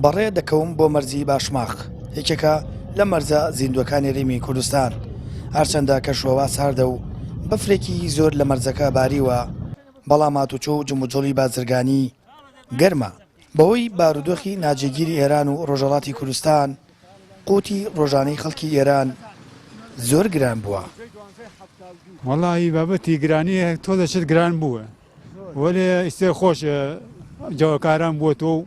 بەڕێ دەکەوم بۆ مەرزی باشماخ، یەکێکە لە مەرزە زیندووەکانی هەرێمی کوردستان، هەرچەندە کەشوهەوا ساردە و بەفرێکی زۆر لە مەرزەکە باریوە، بەڵام هاتوچۆ و جموجۆڵی بازرگانی گەرمە. بەهۆی بارودۆخی ناجێگیری ئێران و ڕۆژهەڵاتی کوردستان، قوتی ڕۆژانەی خەڵکی ئێران زۆر گران بووە. وەڵاهی بابەتی گرانی تۆزە شت گران بووە وەلێ ئیستێ خۆش جەوەکاران بووە تۆ و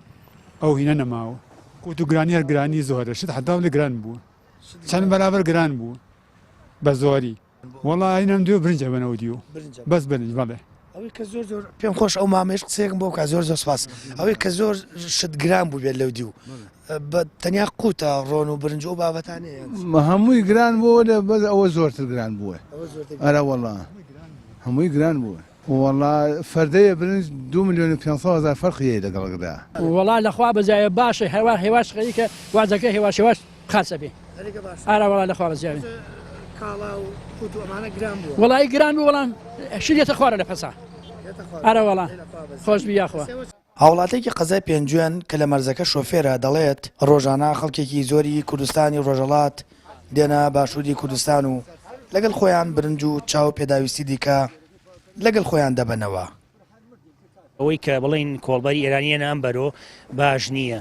ئەو هینە نەماوە قوت و گرانی هەر گرانی زۆرە شت حەتا لە گران بووە چەند بەرابەر گران بوو بە زۆری وەڵا ئەینەم دوێ برنج ئەبەنەوە دیو بەس برنج بەڵێ. ئەوەی کە زۆر زۆر پێم خۆش ئەو مامەیش قسەیەکم بۆ بکات زۆر زۆر سپاس ئەوەی کە زۆر شت گران بوو بێت لەو دیو بە تەنیا قوتە ڕۆن و برنج و بابەتانەیە هەمووی گران بووە لە بەس ئەوە زۆرتر گران بووە ئەرە وەڵا هەمووی گران بووە وەڵا فەردەیە برنج دو ملیۆن و 500 هەزار فەرقی هەیە لەگەڵ گرا. وەڵا لەخوا بەزایە باشە هەوا هێواش خەریکە وازەکە هێواش هێواش خاس ئەبێ ئارا وەڵا لەخوا بەزیاێ. کاڵا و قوت و ئەمانە گران بووە. وەڵایی گران بوو بەڵام شت یەتە خوارە لە پەسا. ئارا وەڵا خۆش بی یاخوا. هاوڵاتیەکی قەزای پێنجوێن کە لە مەرزەکە شۆفێرە دەڵێت، ڕۆژانە خەڵکێکی زۆری کوردستانی ڕۆژهەڵات دێنە باشووری کوردستان و لەگەڵ خۆیان برنج و چا و پێداویستی دیکە لەگەڵ خۆیان دەبەنەوە. ئەوەی کە بڵێین کۆڵبەری ئێرانی یەنە ئەم بەرۆ باش نییە.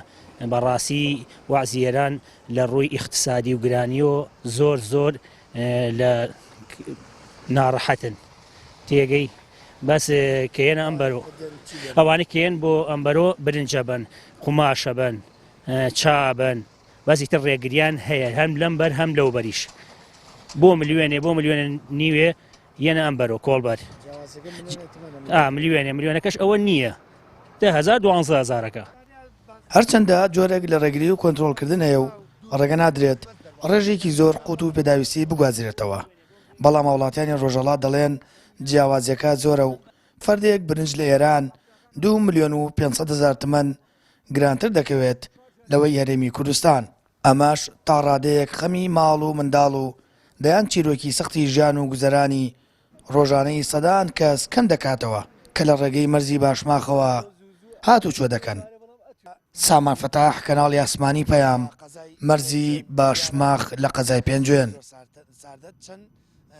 بە ڕاستی وەعزی ئێران لە ڕووی ئیقتسادی و گرانیۆ زۆر زۆر لە ناڕەحەتن. تێگەی بەس کە یەنە ئەم بەرۆ ئەوانە کە یەن بۆ ئەم بەرۆ برنجە بەن، قوماشە بەن، چا بەن، بەس ئیتر ڕێگریان هەیە هەم لەم بەر هەم لەو بەریش. بۆ ملیۆنێ بۆ ملیۆنە نیوێ یەنە ئەم بەرۆ کۆڵبەر ئا ملیۆنێ ملیۆنەکەش ئەوە نییە 10هزار دوانزە هەزارەکە. هەرچەندە جۆرێک لە ڕێگری و کۆنترۆڵکردن هەیە و ڕێگە نادرێت ڕێژێکی زۆر قوت و پێداویستی بگوازرێتەوە، بەڵام هاوڵاتیانی ڕۆژهەڵات دەڵێن جیاوازییەکە زۆرە و فەردێک برنج لە ئێران 2,500,000 تمەن گرانتر دەکەوێت لەوەی هەرێمی کوردستان. ئەمەش تا ڕادەیەک خەمی ماڵ و منداڵ و دەیان چیرۆکی سەختی ژیان و گوزەرانی ڕۆژانەی سەدان کەس کەم دەکاتەوە کە لە ڕێگەی مەرزی باشماخەوە هاتوچۆ دەکەن. سامان فەتاح، کەناڵی ئاسمانی پەیام، مەرزی باشماخ لە قەزای پێنجوێن.